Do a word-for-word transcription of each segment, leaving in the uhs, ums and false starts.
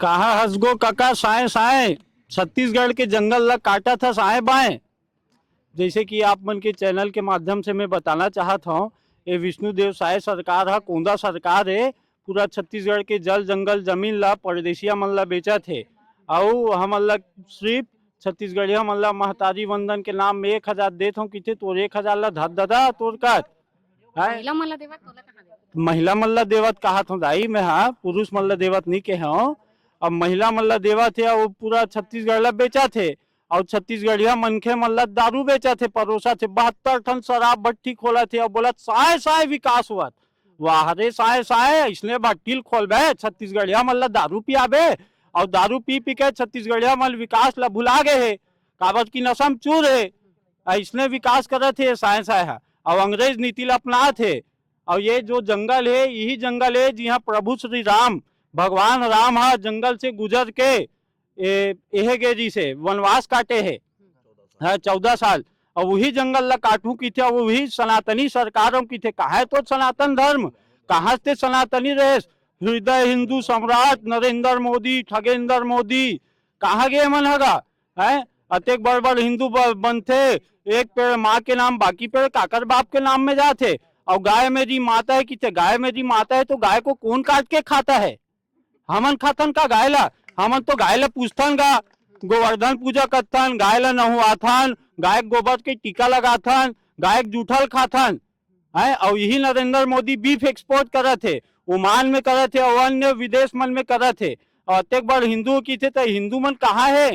कहा हसगो कका साए साए, छत्तीसगढ़ के जंगल ला काटत हस आए बाए। जैसे कि आप मन के चैनल के माध्यम से मैं बताना चाहत हूँ, ये विष्णुदेव साय सरकार ह, कोंदा सरकार है, पूरा छत्तीसगढ़ के जल जंगल जमीन ला परदेसिया मन ला बेचत हे, अउ हमन ला सिर्फ छत्तीसगढ़िया मन ला महतारी वंदन के नाम में एक हजार देत हूँ किथे, तोर एक हजार ला धर ददा तोर कत है। महिला मन ला देवत, तोला कहाँ देवत? महिला मन ला देवत कहत हूँ दाई, मैं हा पुरुष मन ला देवत नहीं कहे हूँ। अब महिला मन ला देवत हे, अउ पूरा छत्तीसगढ़ ला बेचत हे, अउ छत्तीसगढ़िया मनखे मन ला दारू बेचत हे, परोसत हे, बहत्तर ठन शराब भट्टी खोलत हे, अउ बोलत साय साय विकास होवत। वाह रे साय साय, इसने भट्टी ल खोलबे, छत्तीसगढ़िया मन ला दारू पियाबे, अउ दारू पी पी के छत्तीसगढ़िया मन विकास ला भुला गए हे, काबर की नशा म चूर हे। अइसने विकास करत हे साय साय हा, अउ अंग्रेज नीति ला अपनात हे। अउ ये जो जंगल हे, यही जंगल हे जिहाँ प्रभु श्री राम, भगवान राम हा जंगल से गुजर के ए, एहे गे रिहिसे, वनवास काटे हे, हाँ, चौदह साल। अब वही जंगल ला काटहूँ किथे, अब वही सनातनी सरकार हूँ किथे, कहाँ हे तो सनातन धर्म, कहाँ से सनातनी रहेस? हृदय हिंदू सम्राट नरेंद्र मोदी, ठगेंद्र मोदी, कहाँ गे मन हगा? हैं, अतेक बड़ बड़ हिंदू ब-, बनथे, एक पेड़ माँ के नाम, बाकी पेड़ काकर बाप के नाम में जाथे। और गाय मेरी माता है किथे, गाय मेरी माता है तो गाय को कौन काट के खाता है? हमन खाथन का गाय ला? हमन तो गाय ला पूजथन गा, गोवर्धन पूजा करथन, गाय ला नहवाथन, गाय के गोबर के टीका लगाथन, गाय के जूठल खाथन। हैं, अउ यही नरेंद्र मोदी बीफ एक्सपोर्ट करत हे, ओमान में करत हे, अउ अन्य विदेश मन में करत हे। अउ अतेक बड़ हिंदू किथे, त हिंदू मन कहाँ हे?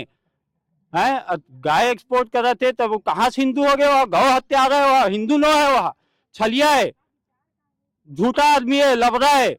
हैं, अ, गाय एक्सपोर्ट करत हे, तब वो कहाँ से हिंदू हो गए? वह गौ हत्यारा है, वह हिंदू नो है, वह छलिया है, झूठा आदमी है, लबरा है।